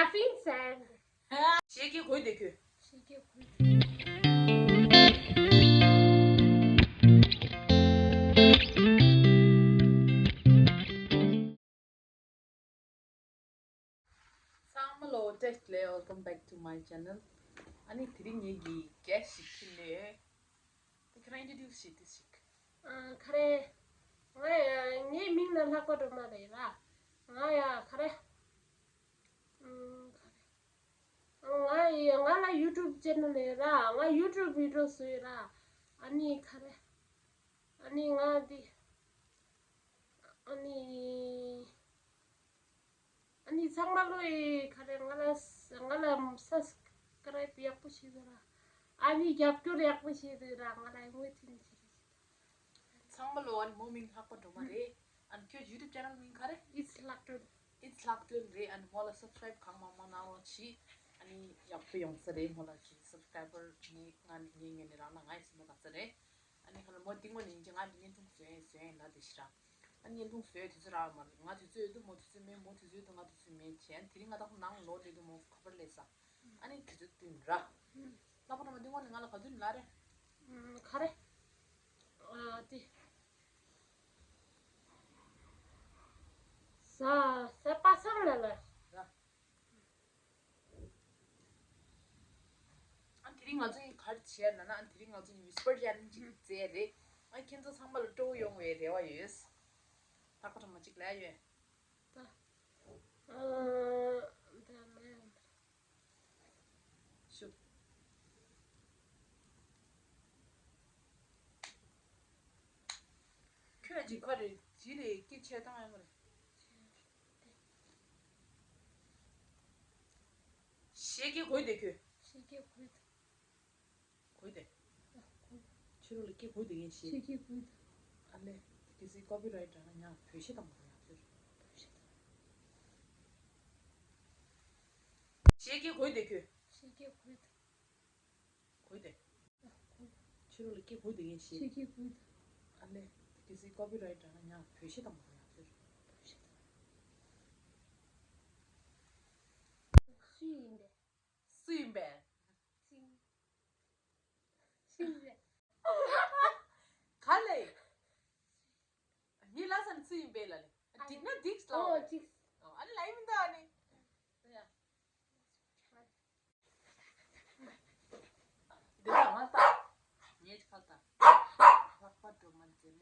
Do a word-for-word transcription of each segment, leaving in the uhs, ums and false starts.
Laughing sand. ཞེས་སྐད་གོ་བདེ་ཁྱོད། ཞེས་སྐད་གོ་བདེ། ཚང་མ་ལོ་བཀྲ་ཤིས་བདེ་ལེགས། Welcome back to my channel. ཨ་ནི་དེ་རིང་ངེད་ཀྱིས་ག་རེ་ཞིག་ཁྱེར་ནས། དེ་ཁྱེད་རང་introduce བྱེད་དུས་ཤིག་ཨ། ག་རེ། ང་ཡ་ངའི་མིང་ལ་ལྷག་པ་སྒྲོལ་མ་རེད་ལ། ང་ཡ་ག་རེ། ཨ། ག་རེ། ང་ཡ་ང་ལ་YouTube channel ཡོད་ར། ང་YouTube video བཟོས་ར། ཨ་ནི་ག་རེ། ཨ་ནི་ང་འདི། ཨ་ནི། ཨ་ནི་ཚང་མ་ལོ་ཡི་ག་རེ། ང་ལ་ང་ལ་subscribe ཡག་པོ་བྱེད་དུ་ར། ཨ་ནི་རྒྱབ་སྐྱོར་ཡག་པོ་བྱེད་དུ་ར། ང་ལ་ངོས་ཐིན་ཆེ་རེ། ཚང་མ་ལོ། ཨ་ནི་མོ་མིང་ལྷག་པ་སྒྲོལ་མ་རེད། ཨ་ནི་ཁྱོད་YouTube channel མིང་ག་རེ། It's ལྷག་སྒྲོལ། It's ལྷག་སྒྲོལ་རེད། ཨ་ནི་མོ་ལ་subscribe གང་མང་མང་གནང་རོགས་གྱིས། ཨ་ནི་ཡག་པོ་ཡོང་ས་རེད། མོ་ལ་གྱིས་subscriber ནི་ང་ངེད་ངེད་ནི་རང་ན་ང་ཡི་སེམས་པ་དགའ་ས་རེད། ཨ་ནི་ཁ་ལ་མོ་འདི་ངོ་ནས་ཡིན་གྱི་ང་འདི་བརྙན་ཐུང་བཟོས་ཡིན་བཟོས་ཡིན་ལ་དེ་ཤི་ར། ཨ་ནི་བརྙན་ཐུང་བཟོས་དུས་ཚོད་རག་མ་རེད། ང་དུས་ཚོད་ཡོད་དུས་མོ་དུས་ཚོད་མེད། མོ་དུས་ཚོད་ཡོད་དུས་ང་དུས་ཚོད་མེད་བྱས། ཨ་ནི་དེ་རིང་ང་ད་ཁོ་ནང་ལོག་བསྡད་དུས་མོ་ཁ་པར་སླེབས་ས། ཨ་ནི་དུས་ཚོད་བསྟུན་ར། ལྷག་པ་སྒྲོལ་མ་འདི་ངོ་ནས་ང་ལ་ག་དུས་ནས་ལབ་རེད། ག་རེ། ཨ་དེ། ས་ས་པ་སངས་ལ་ལ། ར། ཨ་དེ་རིང་ང་ཚོ་ཡིན་ག་རེ་བྱས་ན་ན། ཨ་དེ་རིང་ང་ཚོ་ཡིན་whisper challenge ཅིག་བཙལ་རེད། ཨ་ཁྱེད་ཚོ་ཚང་མ་ལ་སྤྲོ་བོ་ཡོང་བའི་རེ་བ་ཡོད། ལྷག་པ་སྒྲོལ་མ་གཅིག་ལབ་ཡོད། ད། ཨ། ད་ལ་ཡོད། ཤུ། ཁྱོད་ཀྱིས་ག་རེ་ཇི་རེད། སྐད་ཆ་བཏང་ཡོད་མ་རེད། ཞེས་སྐད་གོ་བདེ་ཁྱོད། ཞེས་སྐད་གོ་བདེ། གོ་བདེ། ཕྱི་རོལ་ལ་སྐད་གོ་བདེ་ངེས་ཞེས། ཞེས་སྐད་གོ་བདེ། ཨ་ལས། གལ་སྲིད་copyright་དྲག་ན་ཡང་བོད་གཞས་དང་མ་ཡང་ཚོར། བོད་གཞས་དང་། ཞེས་སྐད་གོ་བདེ་ཁྱོད། ཞེས་སྐད་གོ་བདེ། གོ་བདེ། ཕྱི་རོལ་ལ་སྐད་གོ་བདེ་ངེས་ཞེས། ཞེས་སྐད་གོ་བདེ། ཨ་ལས། གལ་སྲིད་copyright་དྲག་ན་ཡང་བོད་གཞས་དང་མ་ཡང་ཚོར། བོད་གཞས་དང་། སུ་ཡིན་པས། སུ་ཡིན་པས། ཅིང་། ཅིང་རེད། ག་ལེ། ངའི་ལ་ས་ནི་སུ་ཡིན་པས་ལ་ལེ། འགྲིག་ན་འགྲིག་ལ། ཨོ་འགྲིག་ཨ་ནི་ལ་ཡིན་ད་ཨ་ནི། འདི་ལ་མ་ལྟ། ངས་ཁ་ལྟ། ལྷག་པ་སྒྲོལ་མ་མཛེས་མ།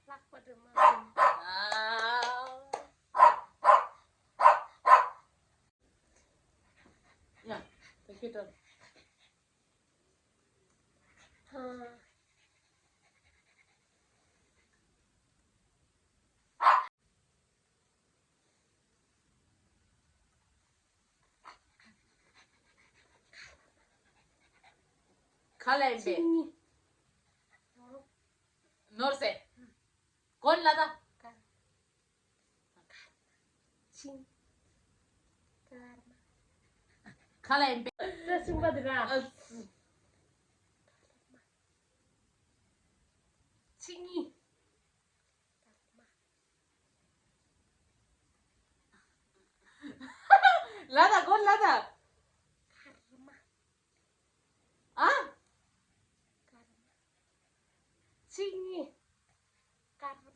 ལྷག་པ་སྒྲོལ་མ་མཛེས་མ། ཨ། ཡ། ད་ཁྱོད་ལྟ། ཧ། ག་ལ་ཡིན་པས། ཅིང་། ནོར་ཟེར། གོན་ལ་ད། ཅིང་། ཀརྨ། ག་ལ་ཡིན་པས། ད་གསུམ་པ་དེ་ར། ཨ། ཅིང་ཡིན། ཀརྨ། ལ་ད་གོ་ལ་ད། ཀརྨ། ཨ། ཀརྨ། ཅིང་ཡིན། ཀརྨ།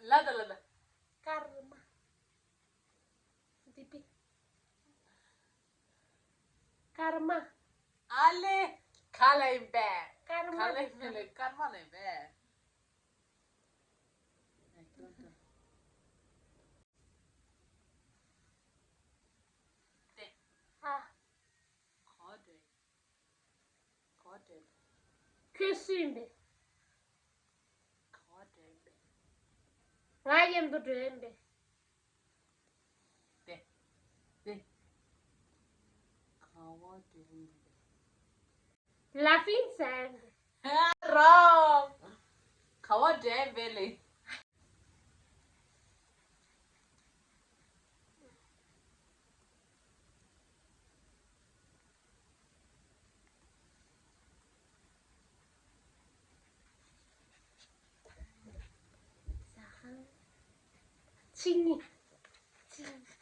ལ་ད་ལ་ད། ཀརྨ། འདི་པི། ཀརྨ། ཨ་ལེ། ག་ལ་ཡིན་པས། ཀརྨ། ག་ལ་ཡིན་པས་ལེ། ཀརྨ་ལ་ཡིན་པས། ཏེ། ཨ། ག་བ་འདྲ་ཡིན། ག་བ་འདྲ་ཡིན། ཁྱོད་སུ་ཡིན་པས། ག་བ་འདྲ་ཡིན་པས། ང་མཉམ་དུ་འགྲོ་ཡིན་པས། ཏེ། ཏེ། ག་བ་འདྲ་ཡིན་པས། Laughing sand. Wrong. ག་བ་འདྲ་ཡིན་པས་ལེ། ཟ་ཁང་། གཅིག་གཉིས། གཅིག་གཉིས།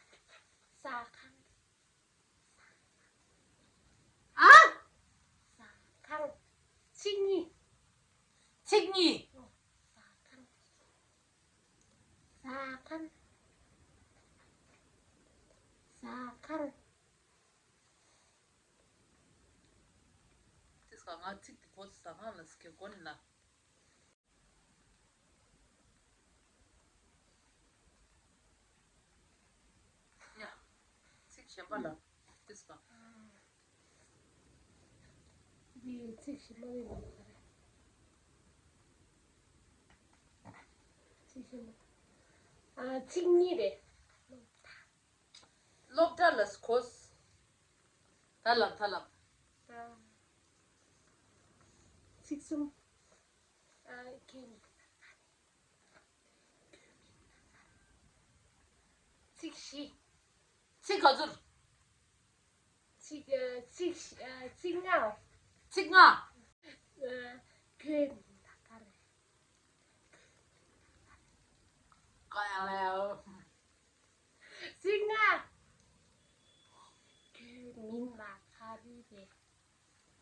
ཟ་ཁང་། ཨ། ཟ་ཁང་། གཅིག་གཉིས། གཅིག་གཉིས། ཟ་ཁང་། ཟ་ཁང་། ཟ་ཁང་། ཏིས་ཀ་ང་ཚིག་དེ་གོ་ས་ང་ལ་སྐད་གོ་ནི་ལ། ཡ། ཚིག་གཞན་པ་ལ་ཏིས་ཀ་འདི་ཚིག་གཞན་པ་ལ་ཡོད་པ་རེད། ཚིག་གཞན་པ། ཨ། ཚིག་གཉིས་རེད། སློབ་གྲྭ་ལ་གོ་ས། ད་ལབ་ད་ལབ། ཚིག་གསུམ། ཨ། ཁྱེད་ནི། ཚིག་བཞི། ཚིག་ག་ཚོད། ཚིག་ཨ། ཚིག་ཨ། ཚིག་ལྔ། ཚིག་ལྔ། ཨ། ཁྱེད་ནི་ད་ག་རེད། ཀ་ཡང་ལ་ཡང་། ཚིག་ལྔ། ཁྱོད་མིང་ལ་ག་རེ་རེད།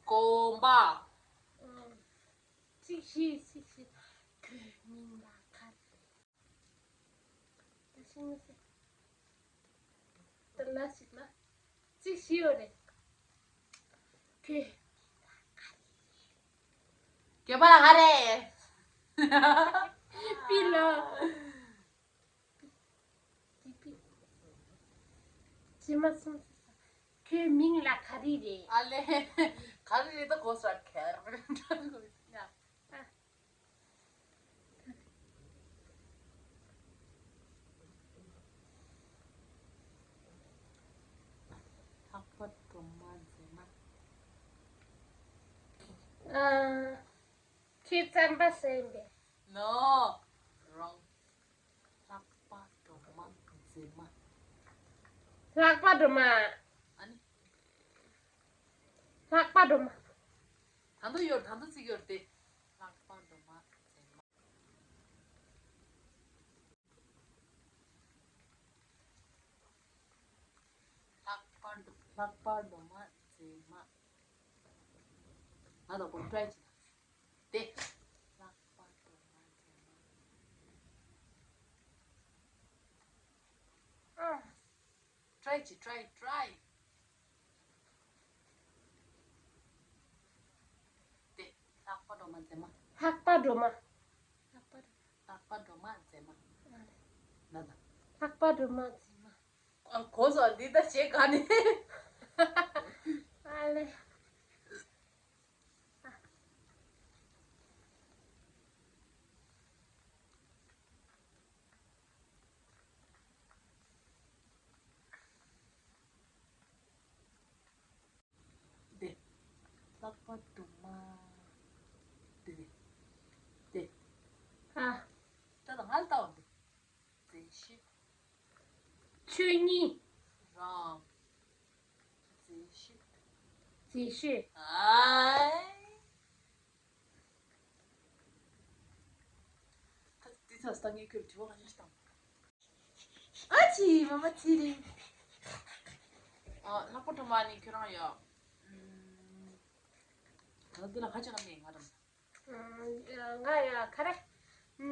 གོམ་པ། ཨང་། ཚིག་བཞི། ཚིག་བཞི། ཁྱོད་མིང་ལ་ག་རེ་རེད། ད་ཤེས་མི་སྲིད། ད་ལ་ཞིག་ལ། ཚིག་བཞི་ཡོད་རེད། ཁྱོད། སྐྱེས་པ་ལ་ག་རེ། པི་ལ། པི་པི། ཕྱི་མ་སོང་། ཁྱོད་མིང་ལ་ག་རེ་རེད། ཨ་ལེ། ག་རེ་རེད་ད་གོ་ས་ཁེར། ཡ། ཨ། ལྷག་པ་སྒྲོལ་མ་མཛེས་མ། ཨ། ཁྱེད་རྩམ་པ་ཟ་ཡིན་པས། No. Wrong. ལྷག་པ་སྒྲོལ་མ་མཛེས་མ། ལྷག་པ་སྒྲོལ་མ། ཨ་ནི། ལྷག་པ་སྒྲོལ་མ། ད་དུང་ཡོད། ད་དུང་ཚིག་ཡོད་དེ། ལྷག་པ་སྒྲོལ་མ་མཛེས་མ། ལྷག་པ་སྒྲོལ། ལྷག་པ་སྒྲོལ་མ་མཛེས་མ། ང་དང་པོ་try བྱེད་དེ། ལྷག་པ་སྒྲོལ་མ་མཛེས་མ། ཨ། try བྱེད། try try། དེ། ལྷག་པ་སྒྲོལ་མ་མཛེས་མ། ལྷག་པ་སྒྲོལ་མ། ལྷག་པ་སྒྲོལ་མ། ལྷག་པ་སྒྲོལ་མ་མཛེས་མ། ཨ་རེད། ན་ད། ལྷག་པ་སྒྲོལ་མ་མཛེས་མ། ཨ། གོ་སོང་། འདི་ད་བྱེད་ག་ནས། ཨ་ལེ། འདི། ལྷག་པ་སྒྲོལ་མ། འདི་འདི། འདི། ཨ། ད་ད་ང་ལ་ལྟ་བ་འདི། མཛེས་ཤོས། ཆོས་ཉིད། རང་། མཛེས་ཤོས། མཛེས་ཤོས། ཨའི། ད་འདི་ཚོ་ལྟ་ངས་ཁྱོད་དྲི་བ་ག་ཚོད་ཞིག་བཏང་། ཨ་ཙི། མ་མ་ཚེ་རིང་། ཨ། ལྷག་པ་སྒྲོལ་མ་ནི་ཁྱོད་རང་ཡ། ཨམ། ད་འདི་ལ་ཁ་ཅིག་ལ་མེད་ང་རང་། ཨ། ང་ཡ་ག་རེ།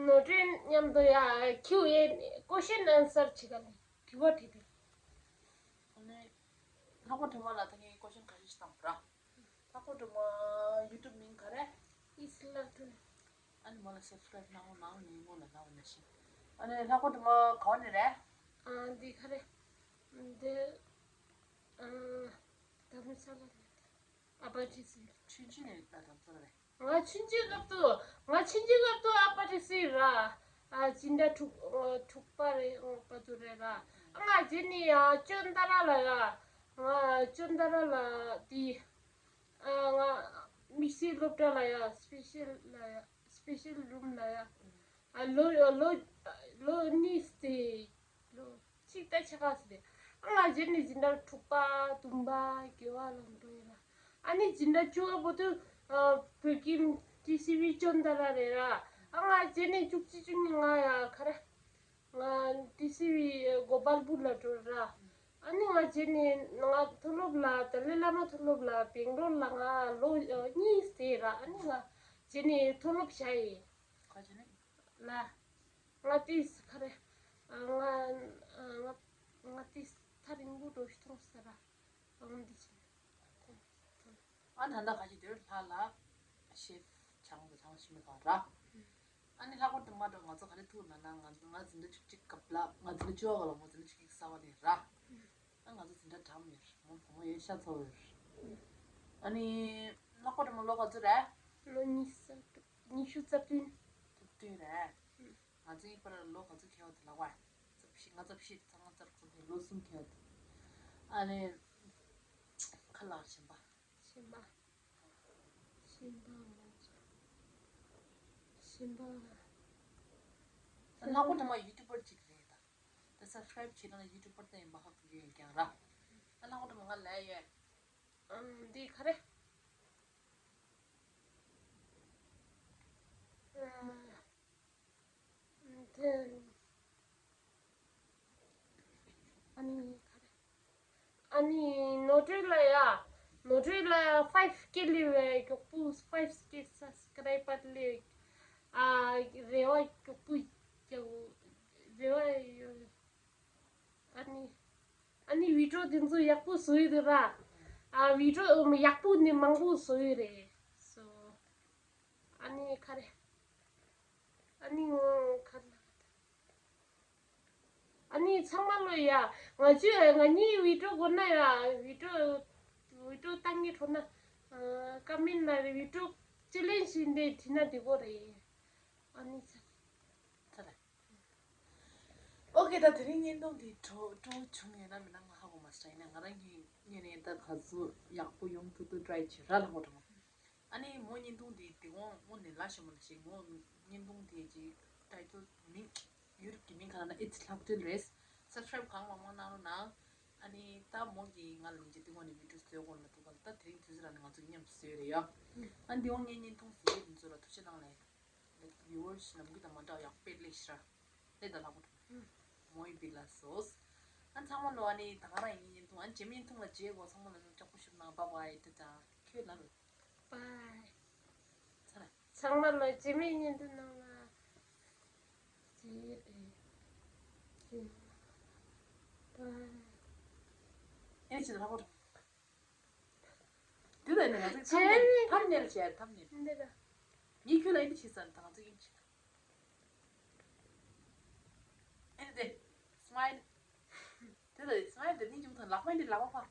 ནོར་འཁྲུལ་མཉམ་དུ་ཡ་ཁྱེའུ་ཡའི་question answer བྱེད་ག་ལ་དྲི་བ་དྲིས་ཏེ། ཨ་ནི། ལྷག་པ་སྒྲོལ་མ་ལ་ད་ངས་question ག་རེ་ཞིག་བཏང་ར། ལྷག་པ་སྒྲོལ་མ་YouTube མིང་ག་རེ། ཨིས་ལ་ཐུན། ཨ་ནི་མོ་ལ་subscribe གནང་རོགས་གནང་། ངས་སྔོན་ལ་གནང་བ་ནང་བཞིན། ཨ་ནི་ལྷག་པ་སྒྲོལ་མ་ག་བ་ནས་རེད། ཨ། འདི་ག་རེ། འདི། ཨ། རྡ་རམ་ས་ལ་ནས། ཨ་པ་ཏི་སི། ཆུང་ཆུང་ནས་རྡ་རམ་ས་ལ་རེད། ང་ཆུང་ཆུང་སྐབས་དུ། ང་ཆུང་ཆུང་སྐབས་དུ་ཨ་པ་ཏི་སི་ར། ཨ། སྦྱིན་བདག་དྲུག་ཨ། དྲུག་པ་རེད། ཨ་པ་དུ་རེད་ར། ཨ། ང་རྗེས་ནས་ཡ་ཅོན་ཏ་ར་ལ་ཡ། ང་ཅོན་ཏ་ར་ལ་དེ། ཨ། ང་དམིགས་བསལ་སློབ་གྲྭ་ལ་ཡ་special ལ་ཡ་special room ལ་ཡ། ཨ། ལོ་ལོ་ལོ་གཉིས་ཏེ། ལོ་གཅིག་ད་ཆ་ག་ཟེར། ཨ། ང་རྗེས་ནས་སྦྱིན་བདག་དྲུག་པ་བདུན་པ་བརྒྱད་པ་ལ་འགྲོ་ཡིན་ལ། ཨ་ནི་སྦྱིན་བདག་བཅུ་པ་བར་དུ། ཨ། བོད་ཁྱིམ་ཊི་སི་ཝི་ཅོན་ཏ་ར་རེད་ར། ཨ། ང་རྗེས་ནས་བཅུ་གཅིག་བཅུ་གཉིས་ང་ཡ་ག་རེ། ང་ཊི་སི་ཝི་གོ་པལ་པུར་ལ་འགྲོ་ར། ཨ་ནི་ང་རྗེས་ནས་ང་མཐོ་སློབ་ལ་ཏཱ་ལའི་བླ་མ་མཐོ་སློབ་ལ་སྦེང་ལོར་ལ་ང་ལོ་གཉིས་བསྡད་ར། ཨ་ནི་ང་རྗེས་ནས་མཐོ་སློབ་བཞག་ཡིན། ག་རྗེས་ནས། ལ། ང་ཏིས་ག་རེ། ང་ང་ང་ཏིས་ཐག་རིང་པོ་འགྲོ་ཤི་ཐོང་ས་ར། ཨང་འདི་ཆེ། ཨ་ད་ལྟ་ག་ཞིག་དེར་ལྷ་ལ་ཤེ་ཆང་དུ་ཐང་ཤི་མི་ག་ར། ཨ་ནི་ལྷག་པར་དུ་མ་འགྲོ་ང་ཚོ་ག་རེ་ཐུག་ན་ན་ང་ང་འཛིན་གྲྭ་བཅུ་གཅིག་སྐབས་ལ་ང་འཛིན་གྲྭ་བཅུ་པ་ག་ལ་མོ་འཛིན་གྲྭ་བཅུ་གཅིག་གསར་བ་ནས་ར། ཨ་ང་ཚོ་འཛིན་གྲྭ་གྲམ་ཡོད་མོ་བུ་མོ་ཡོད་ཤ་ཚ་བོ་ཡོད། ཨ་ནི་ལྷག་པར་དུ་མ་ལོ་ག་ཚོད་རེད། ལོ་ཉི་ཤུ་རྩ་བདུན། རྩ་བདུན་རེད། ང་ཚོའི་པར་ལོ་ག་ཚོད་ཁེལ་བ་དེ་ལ་བ། རྩ་བཞི་ང་རྩ་བཞི་ཚང་ང་རྩ་དྲུག་ནས་ལོ་གསུམ་ཁེལ་བ་དེ། ཨ་ནི། ཁ་ལག་ཞིམ་པ། ཞིམ་པ། ཞིམ་པ་ང་ཚོ། ཞིམ་པ། ལྷག་པོ་དུ་མ་ཡུ་ཊུ་པར་ཅིག་རེད་ད། ད་སབ་སི་ཀ་རེབ་བྱེད་ན་ཡུ་ཊུ་པར་ད་ཡིན་པ་ཧ་གོ་གི་ཡོད་ཀྱང་ར། ཨ་ལྷག་པོ་དུ་མ་ང་ལ་ཡོད། ཨམ་འདི་ག་རེ། ཨམ། དེ། ཨ་ནི་ག་རེ། ཨ་ནི་ནོར་འཁྲུལ་ལ་ཡ། ནོར་འཁྲུལ་ལ་ཡ་ཕའིབ་ཀེ་ལི་བའི་མགྱོགས་པོ་ཕའིབ་ཀེ་སབ་སི་ཀ་རའི་བར་ལས། ཨ། རེ་བ་མགྱོགས་པོ་རྒྱག་རེ་བ་ཡོད། ཨ་ནི། ཨ་ནི་བི་ཌིའོ་དེ་ཚོ་ཡག་པོ་བཟོ་ཡི་འདུག་ར། ཨ་བི་ཌིའོ་ཡག་པོ་ནི་མང་པོ་བཟོ་ཡི་རེད། སོ། ཨ་ནི་ག་རེ། ཨ་ནི་ངོ་ག་རེ། ཨ་ནི་ཚང་མ་ལོ་ཡ། ང་ཚོས་ང་གཉིས་བི་ཌིའོ་དགོས་ན་ཡ་བི་ཌིའོ། བི་ཌིའོ་བཏང་གི་འགྲོ་ན། ཨ་ཀ་མེན་ལ་རེ་བི་ཌིའོ་ཅེ་ལེན་ཇི་ཞིག་འདི་བྲིས་ན་འགྲིག་གོ་རེད། ཨ་ནི་ཚ། ཚ་རེད། ཨོ་ཀེ་ད་དེ་རིང་བརྙན་ཐུང་འདི་སྤྲོ་སྤྲོ་བྱུང་ཡོད་ན་མིན་ན་ང་ཧ་གོ་མ་སོང་ཡིན་ན་ང་རང་གི་བརྙན་ནས་ད་ག་ཚོད་ཡག་པོ་ཡོང་ཐུབ་ཐུབ་ཊ་རའི་བྱེད་ར་ལ་ཧོ་དྲ་མ། ཨ་ནི་མོ་བརྙན་ཐུང་འདི་དེ་དགོང་དངོས་གནས་ལ་ཞེ་མོ་ལ་ཞིག་མོ་བརྙན་ཐུང་དེ་ཅིག་ཊའི་ཊལ་མིང་ཡུ་ཊུབ་ཀྱི་མིང་ག་ལ་ན་ཨིཊ་ལྷག་སྤྲུལ་རེད། སབ་སི་ཀ་རའིབ་གང་མང་མང་གནང་རོགས་གནང་། ཨ་ནི་ད་མོ་གིས་ང་ལ་ཉིན་གཅིག་དེ་དགོང་ནས་བི་ཌིའོ་བཟོས་དགོས་ལ་འདུག་ག་ལ་ད་དེ་རིང་དུས་ཚོད་རག་ནས་ང་ཚོ་མཉམ་དུ་བཟོས་རེད་ཡ། ཨ་ནི་དེ་དགོང་ངའི་བརྙན་ཐུང་བཟོས་ཡས་དེ་ཚོ་ལ་ཐུགས་རྗེ་གནང་ལེ། ལེགས་བིའུ་ཝར་སི་ནམ་རྒྱུན་དང་མ་འདྲ་བ་ཡག་པོ་དཔེ་ལེགས་ཤིག་ར། ལེགས་ད་ལྷག་པོ་འགྲོ། མོའི་བི་ལ་སོས། ཨ་ཚང་མ་ལོ་ཨ་ནི་ད་ག་རང་ཡིན་བརྙན་ཐུང་ཨ་ནི་རྗེས་མའི་བརྙན་ཐུང་ལ་མཇལ་དགོས། ཚང་མ་ལ་ནོར་ལྕགས་པོ་ཞུ་ན་བྷའི་བྷའི་ཏ་ཏ། ཁྱོད་ལ་རུ། བྷའི། ཚ་ར། ཚང་མ་ལོ་རྗེས་མའི་བརྙན་ཐུང་ནང་ལ། ཇེ་ཨེ། ཇེ། བྷའི། ཨེ་ནི་ཅི་ལ་ལྷག་པོ་འགྲོ། དེ་ལ་ནི་ང་ཚོས་ཐམ་ནེལ་ཐམ་ནེལ་བྱས་ཐམ་ནེལ། འདི་ལ། ངས་ཁྱོད་ལ་ཨེ་འདི་བྱེད་ས་ད་ང་ཚོ་ཨེ་འདི་བྱེད་ད། ཨེ་འདི་དེ། སི་མའིལ། དེ་ལ་སི་མའིལ་དེ་ནི་ཅུང་ཐང་ལག་པ་འདི་ལག་པ་ཕ།